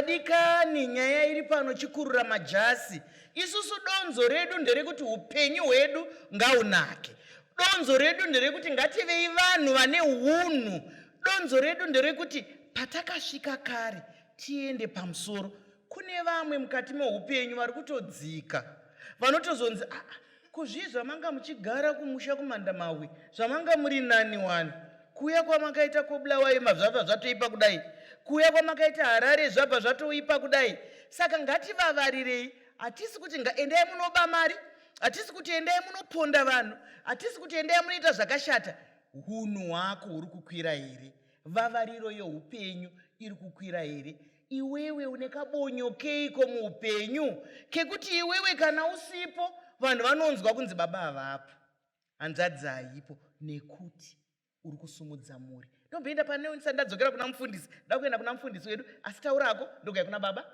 Vadikani, nyaya iri pano chikurura majasi. Isusu donzo redu nderekuti upenyu hwedu ngaunake. Donzo redu nderekuti ngativei vanhu vane unhu. Donzo redu nderekuti patakasvika kare tiende pamusoro. Kune vamwe mukati meupenyu vari kutodzika vanotozonzi ah, ah, kuzvii zvamanga muchigara kumusha kumandamahwe zvamanga muri nani wani kuuya kwamakaita kobulawayo mazvabva zvatoipa kudai kuuya kwamakaita harare zvabva zvatoipa kudai saka ngativavarirei hatisi kuti endai munoba mari hatisi kuti endai munoponda vanhu hatisi kuti endai munoita zvakashata hunhu hwako huri kukwira here vavariro yeupenyu iri kukwira here Iwewe une kabonyo keiko muupenyu kekuti iwewe kana usipo vanhu vanonzwa kunzi baba havapo, hanzvadzi haipo nekuti uri kusumudza mhuri. Ndomboenda pane ndisati ndadzokera kuna mufundisi, ndoda kuenda kuna mufundisi wedu asi taurako ndogaya kuna baba.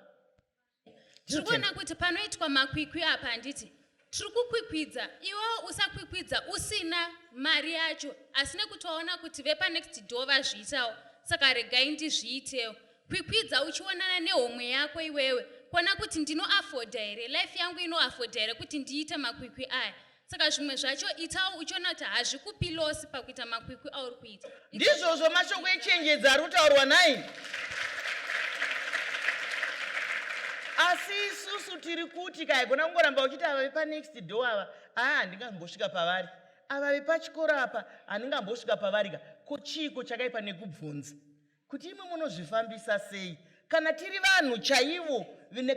Tiri kuona kuti panoitwa makwikwi apa handiti? Tiri kukwikwidza, iwewo usakwikwidza usina mari yacho asi nekuti waona kuti vepanext door vazviitawo saka regai ndizviitewo. Kwikwidza uchionana nehomwe yako iwewe kuona kuti ndinoafodha here, life yangu inoafodha here kuti ndiite makwikwi aya. Saka zvimwe zvacho itawo uchiona kuti hazvikupi loss pakuita makwikwi auri kuita. Ndizvozvo mashoko echenjedzo ari kutaurwa nhai. Asi isusu tiri kuti kaigona kungoramba uchiti ava vepanext door ava aa handingambosvika pavari, ava vepachikoro apa handingambosvika pavari ka. Ko chiiko chakaipa nekubvunza kuti imwe munozvifambisa sei? Kana tiri vanhu chaivo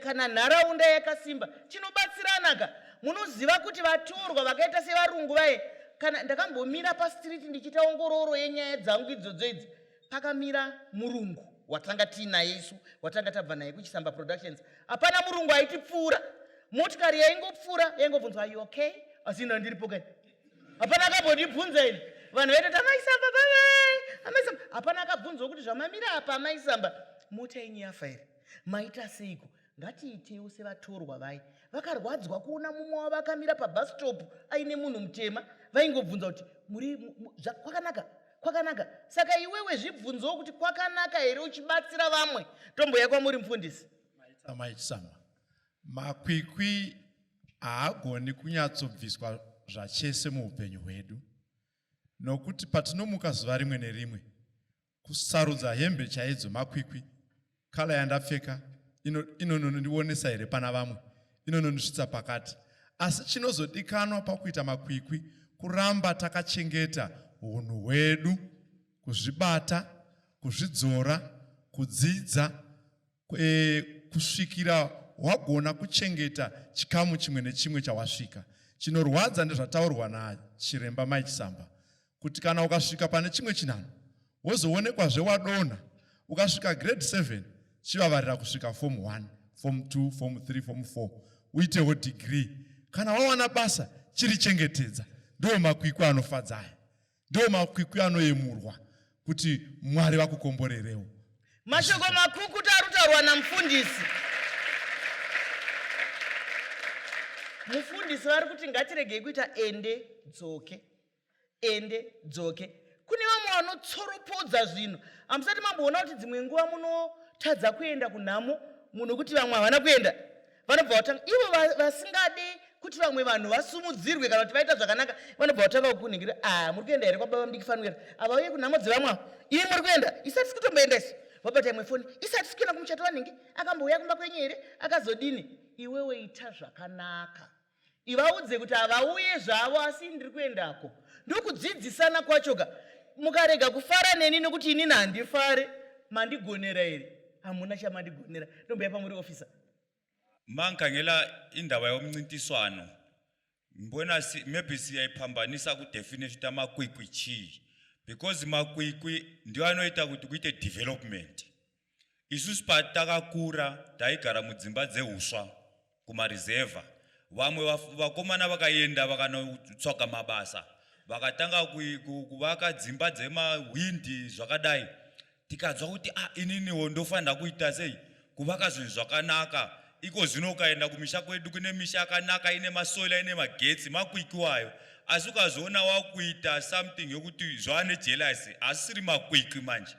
kana nharaunda yakasimba tinobatsirana ka. Munoziva kuti vatorwa vakaita sevarungu vaye, kana ndakambomira pastreet ndichiita ongororo yenyaya dzangu idzodzo idzi, pakamira murungu watanga tiinaye isu, watanga tabva naye kuChisamba Productions. Hapana murungu aitipfuura, motikari yaingopfuura yaingobvunzwa are you okay, asi ina ndiripo kai hapana akambondibvunza ini. Vanhu vaitoti amaisamba baba amaisamba, hapana akabvunzwa kuti zvamamira apa amaisamba mota yenyu yafa here, maita seiko? Ngatiitewo sevatorwa vaye vakarwadzwa kuona mumwe wavo akamira pabus stop aine munhu mutema, vaingobvunza kuti muri kwakanaka kwakanaka. Saka iwewe zvibvunzewo kuti kwakanaka here uchibatsira vamwe. Tomboya kwamuri mufundisi. Mai Chisamba, makwikwi haagoni kunyatsobviswa zvachese muupenyu hwedu nokuti patinomuka zuva rimwe nerimwe kusarudza hembe chaidzo makwikwi kala yandapfeka inonondionesa here pana vamwe inonondisvitsa pakati asi chinozodikanwa pakuita makwikwi kuramba takachengeta unhu hwedu kuzvibata kuzvidzora kudzidza e, kusvikira wagona kuchengeta chikamu chimwe nechimwe chawasvika. Chinorwadza ndezvataurwa nachiremba Mai Chisamba kuti kana ukasvika pane chimwe chinhanho wozoonekwazve wadonha, ukasvika grade 7 chivavarira kusvika form 1, form 2, form 3, form 4 uitewo degree. Kana wawana basa chirichengetedza. Ndiwo makwikwi anofadza aya. Ndiwo makwikwi anoyemurwa kuti Mwari vakukomborerewo. Mashoko makukutu ari kutaurwa namufundisi. Mufundisi vari kuti ngatiregei kuita ende dzoke, ende dzoke. Kune vamwe vanotsoropodza zvinhu. Hamusati mamboona kuti dzimwe nguva munotadza kuenda kunhamo nokuti vamwe havana kuenda? Vanobva vatanga ivo vasingade kuti vamwe vanhu vasumudzirwe kana kuti vaita zvakanaka, vanobva vatanga kukuningira, ah, muri kuenda here kwababa mudiki Fanuel? Avauye kunhamo dzevamwe ava, imi muri kuenda, isu hatisi kutomboenda isu. Vabata imwe foni, isu hatisi kuenda kumuchato wanhingi, akambouya kumba kwenyu here, akazodini? Iwewe ita zvakanaka, ivaudze kuti havauye zvavo asi ndiri kuendako. Ndokudzidzisana kwachoka. Mukarega kufara neni nokuti inini handifare, mandigonera here? Hamuna chamandigonera. Ndomboya pamuri officer. Mangikhangela indaba yomncintiswano ngibona si, maybe siyayiphambanisa ku-definition ukuthi amakwikwi chii because makwikwi ndiwo anoita kuti kuite development. Isusu patakakura taigara mudzimba dzehuswa kumarizevha. Vamwe vakomana vakaenda vakanotsvaga mabasa vakatanga kuvaka dzimba dzemahwindi zvakadai, tikanzwa kuti ah, ininiwo ndofanira kuita sei kuvaka zvinhu zvakanaka. Iko zvino ukaenda kumisha kwedu kune misha yakanaka ine masoila ine magetsi makwikwi wayo, asi ukazoona wakuita something yokuti zvava nejealousy, asisiri makwikwi manje.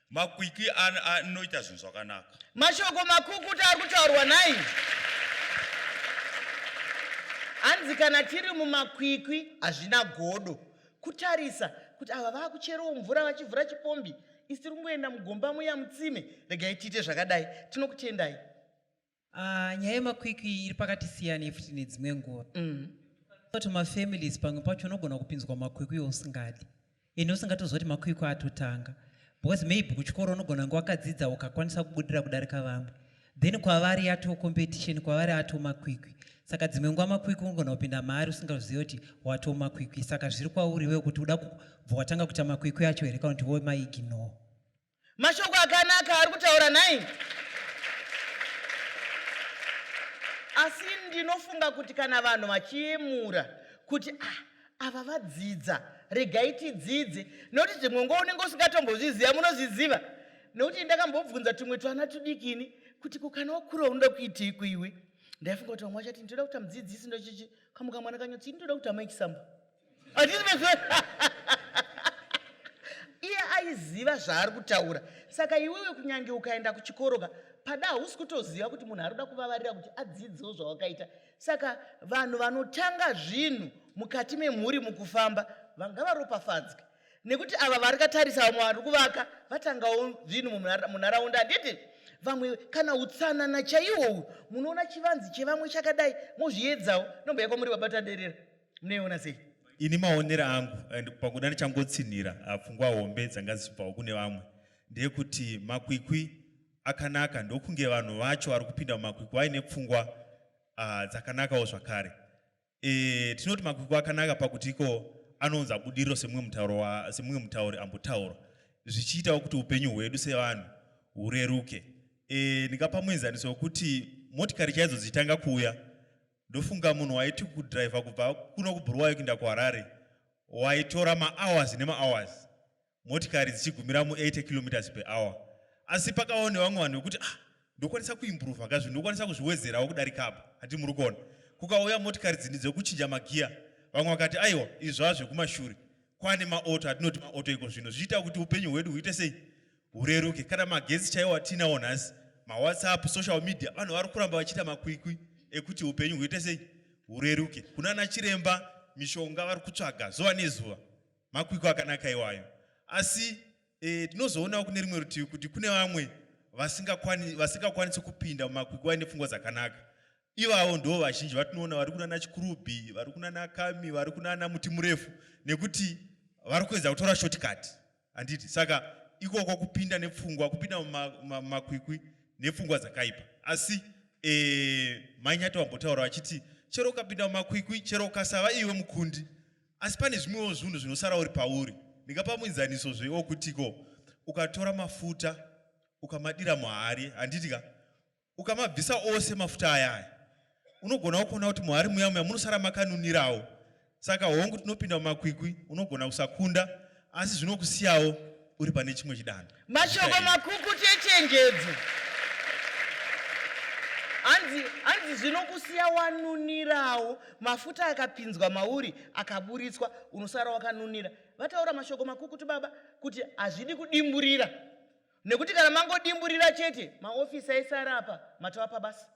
Makwikwi anoita zvinhu zvakanaka. Mashoko makukuta ari kutaurwa nhai. Hanzi kana tiri mumakwikwi hazvina godo. Kutarisa kuti ava vakucherawo mvura vachivhura chipombi, isu tiri kungoenda mugomba muya mutsime, regai tiite zvakadai. Tinokutendai. Ah, nyaya yemakwikwi iri pakati siyanei futi nedzimwe nguva kuti mafamilies pamwe pacho unogona kupinzwa makwikwi usingadi ende usingatoziva kuti makwikwi atotanga because maybe kuchikoro unogona kunge wakadzidza ukakwanisa kubudira kudarika vamwe then kwavari yato competition kwavari ato makwikwi saka dzimwe nguva makwikwi unogona kupinda maari usingazivi kuti wato makwikwi saka zviri kwauri iwewe kuti uda kubva watanga kuita makwikwi acho here kana kuti womaignore. Mashoko akanaka ari kutaura nhai. Asi ndinofunga kuti kana vanhu vachiyemura kuti ah, ava vadzidza regai tidzidze nokuti dzimwe nguva unenge usingatombozviziva munozviziva nokuti ndakambobvunza tumwe twana tudikini kuti kukana wakura unoda kuitei kuiwe ndaifunga kuti vamwe vachati ndinoda kuita mudzidzisi ndochichi kamuka mwana kanyotsi ndinoda kuita mai chisamba iye aiziva zvaari kutaura saka iwewe kunyange ukaenda kuchikoro ka pada hausi kutoziva kuti munhu ari kuda kuvavarira kuti adzidzewo zvawakaita saka vanhu vanotanga zvinhu mukati memhuri mukufamba vangavaropafadzwe nekuti ava vari katarisa vamwe vari kuvaka vatangawo zvinhu munharaunda handiti vamwe kana utsanana chaiwowu munoona chivanzi chevamwe chakadai mozviedzawo nomboya kwamuri babata derera Munoiona sei? Ini maonero angu and pakuda ndichangotsinhira ah, pfungwa hombe dzanga dzichibvawo kune vamwe ndeyekuti makwikwi akanaka ndokunge vanhu vacho vari kupinda mumakwikwi vaine pfungwa uh, dzakanakawo zvakare. E, tinoti makwikwi akanaka pakuti iko anounza budiriro semumwe mutauro wa, semumwe mutauri ambotaura zvichiitawo kuti upenyu hwedu sevanhu hureruke. E, ndingapa muenzaniso wekuti motikari chaidzo dzichitanga kuuya Ndofunga munhu waiti kudriver kubva kuno kuBuruwayo kuinda kuHarare waitora mahours nemahours motikari dzichigumira mu 80 kilometers per hour asi pakawo nevamwe vanhu vekuti ah ndokwanisa kuimprova ka zvinhu ndokwanisa kuzviwedzerawo kudarika apa hati muri kuona kukauya motikari dzini dzekuchinja magiya vamwe vakati aiwa izvi zvava zvekumashure kwane maoto atinoti maoto iko zvino zvichiita kuti upenyu hwedu huite sei hureruke kana magetsi chaiwo atinawo nhasi mawhatsapp social media vanhu vari kuramba vachiita makwikwi ekuti upenyu huite sei hureruke kunana chiremba mishonga vari kutsvaga zuva nezuva makwikwi akanaka iwayo asi e, tinozoonawo kune rimwe rutivi kuti kune vamwe vasingakwanisi vasinga kupinda mumakwikwi vaine pfungwa dzakanaka ivavo ndo vazhinji vatinoona vari kunana chikurubi vari kunana kami vari kunana muti murefu nekuti vari kuedza kutora shortcut handiti saka ikoko kupinda nepfungwa kupinda mumakwikwi nepfungwa dzakaipa asi e, mainyato vambotaura vachiti chero ukapinda mumakwikwi chero ukasava iwe mukundi asi pane zvimwewo zvinhu zvinosara uri pauri ndingapa muenzaniso zve wokutiko ukatora mafuta ukamadira muhari handiti ka Ukamabvisa ose mafuta aya aya unogonawo kuona kuti muhari muya muya munosara makanunirawo. Saka hongu tinopinda mumakwikwi unogona kusakunda asi zvinokusiyawo uri pane chimwe chidanho. Mashoko makukutu echenjedzo. Hanzi hanzi zvinokusiya wanunirawo mafuta akapinzwa mauri akaburitswa unosara wakanunira. Vataura mashoko makukutu baba kuti hazvidi kudimburira. Nekuti kana mangodimburira chete maofisi aisara apa matova pabasa.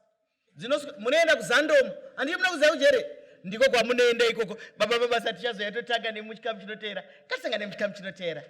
Munoenda kuzandomu handii muno kuziva kujere ndiko kwamunoenda ikoko baba mabasa tichazoya totanga nemuchikamu chinoteera ngatisangane muchikamu chinoteera.